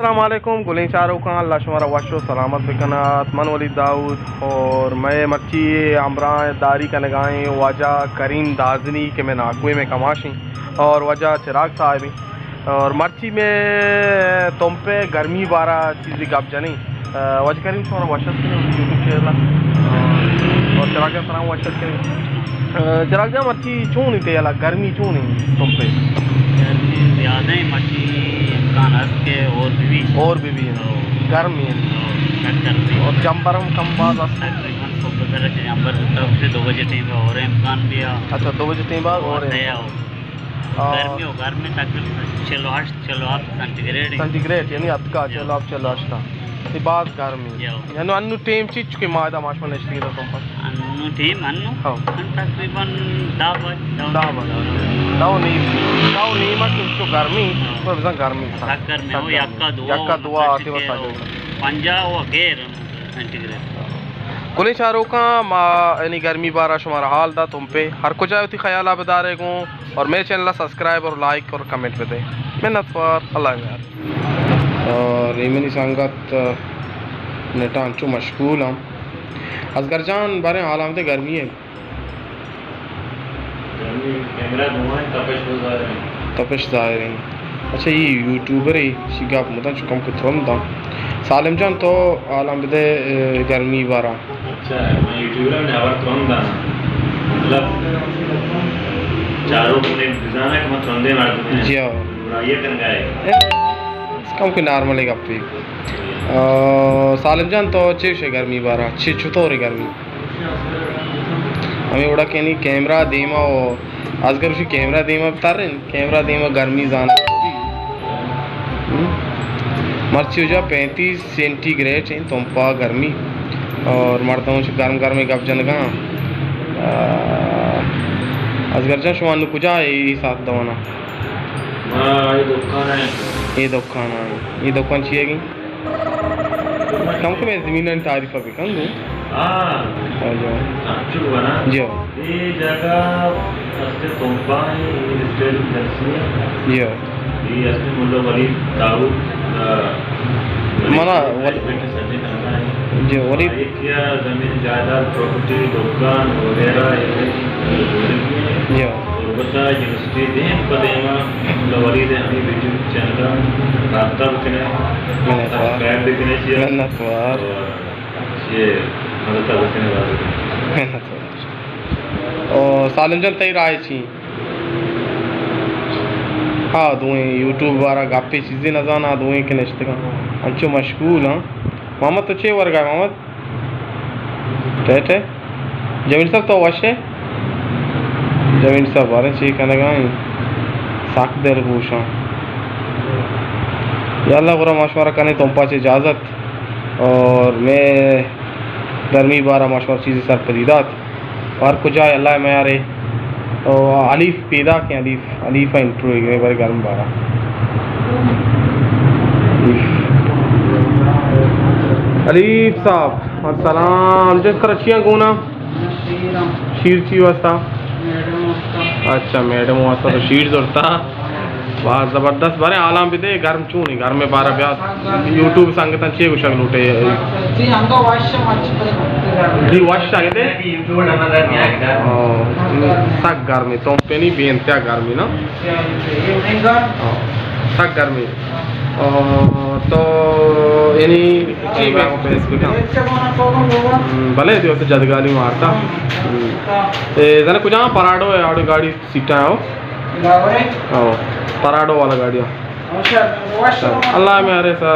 السلام علیکم گلیں چاروکاں، اللہ شمارا وش و سلامت بکنات۔ من ولید داؤد اور مئے مرچی ہمراہ داری کنگائیں واجہ کریم دازنی کہ مئے ناکوئے مئے کماشیں اور واجہ چراگ صاحبیں اور مرچی مئے تمپے گرمی بارا چیزی گپ جنیں۔ آ، واجہ کریم شمارا وش اتک کنیں یوٹیوب چینل ءَ۔ اور چراگ جان سلام وش اتک کنیں۔ آ، چراگ جان مرچی چون انت یلا گرمی چون انت تمپے؟ گرمی زیادہ ہیں، مرچی امکان است کہ اور بھی بھی۔ اور بھی بھی ہیں۔ ہاں۔ گرمی ہیں۔ ہاں، سخت گرمی۔ اور جمبر ہم کم باز است۔ تقریباً صبح سر چہ جمبر بوتا، اسے دو بجے ٹائم پہ اور امکان بھی ہے۔ اچھا، دو بجے ٹائم بعد اور اور ہے۔ ہے اور۔ اور گرمی ہو، گرمی تقریباً چل و ہشت، چل و ہفت سینٹی گریڈ ہیں۔ سینٹی گریڈ یعنی اتکا، جی۔ چل و ہفت، چل و ہشت۔ یہ باز گرمی۔ جی۔ یعنی انو ٹائم چی چکے ما ادا ما شما نشتگی دا تمپا؟ انو ٹیم انو؟ ہاں۔ ان تقریباً دہ بج، دہ دہ بج۔ دہ و نیم۔ دہ و نیم کہ چو گرمی، ہاں۔ پر بزن گرمی سا۔ سک گرمی ہو، سک گرمی۔ یکا دوا یکا ہو، دوا مطلب آتے کہ وسا ہو، جو۔ پنجاہ و غیر سینٹی گریڈ۔ کلیں چاروکاں ما یعنی گرمی بارا شمارا حال دا تمپے۔ ہر کجا وتی خیالا بدارے گوں اور مئے چینل سبسکرائب اور لائک اور کمنٹ بدے۔ منت وار، اللہ میار۔ اور یہ منی سنگت نیٹا انچو مشغول ہم۔ اصغر جان بارے حال ہم دے گرمی ہے۔ گرمی کیمرہ دھواں ہے، تپش تو ظاہر ہے۔ تپش ظاہر ہے۔ اچھا، یہ یوٹیوبر ہے، اسی گپ مدن چکم کو ترم داں۔ سالم جان تو حال ہم بدے، اے، گرمی بارا۔ اچھا، میں یوٹیوبر نے خبر ترم داں۔ مطلب، چاروں کو نے بزانا کہ میں ترندے مردم ہیں۔ جی ہاں۔ برائیے کن گئے۔ کم کوئی نارمل گپے۔ آ، سالم جان تو چے شے گرمی بارا؟ چے چطور ہے گرمی؟ ہمیں وڑا کہ نی کیمرہ دیما و اصغر اسی کیمرہ دیما ترن، کیمرہ دیما گرمی زانا۔ ہم؟ مرچی وجہ پینتیس سینٹی گریڈ ہیں تمپا گرمی اور مردم گرم گرم گپ جنگا۔ آ، اصغر جان شما نو کجا ہے یہ ساتھ دوانا؟ ما اے دکان ءَ۔ اے دکان ءَ۔ اے دکان چی ئے گی؟ کم کم اے زمینانی تعریف ءَ بکن گوں۔ ہاں۔ ہاں جو۔ ہاں، چو بنا۔ جو۔ اے جگہ است تمپا ہے، اے ریٹیل ایجنسی ہے۔ جو۔ اے است ملا ولید داؤد، آ، منا ولید۔ جو، ولید۔ یا زمین جائیداد، پراپرٹی، دکان وغیرہ، یہ جو۔ تربت ءَ یونیورسٹی دیم پہ دیما، ملا ولید ہمیں یوٹیوب چینل ءَ رابطہ بکنے، منت وار۔ سبسکرائب بکنے چیا۔ منت وار۔ اور یہ مدد بکنے والا۔ منت وار۔ او سالم جان تئی رائے چی؟ ہاں، دوئیں یوٹیوب بارا گپے چیزے نزانا، دوئیں کہ نشتگاں۔ انچو مشغول ہاں۔ محمد تو چے ورگا ہے محمد؟ ٹھیک ہے۔ جمیل صاحب تو وش ہے؟ جمیل صاحب بارے چی کنگا ہیں؟ سک دل گوشاں۔ یا اللہ گرا ما شمارا کنے تمپا چے اجازت اور میں گرمی بارا ما شمارا چیزی سرپدی دات۔ ہر کجا اللہ میارے۔ او حلیف پیدا کہ حلیف، حلیف انٹرویو گرے بارے گرم بارا۔ حلیف صاحب، السلام۔ جس طرح چیاں گونا؟ شیر چی واسطہ؟ اچھا، میڈم واسطہ تو شیر زورتا۔ باز زبردست۔ بارے حالاں بدے، گرم چون ہے؟ گرم بارا بیا۔ یوٹیوب سنگتاں چی گوشگ لوٹے؟ جی، ہم تو وش مچ۔ جی، وش آگے دے۔ ہاں، سک گرمی، تمپے نی بے انتہا گرمی نا۔ ہاں، سک گرمی۔ آ، تو یعنی چی میں پیس کتا؟ ہم، بلے دیو تو جدگالی مارتا۔ ہم۔ اے، زن کجا پراڈو ہے، آڑو گاڑی سیٹا ہو؟ ہو، پراڈو والا گاڑی ہو۔ اللہ میارے سر۔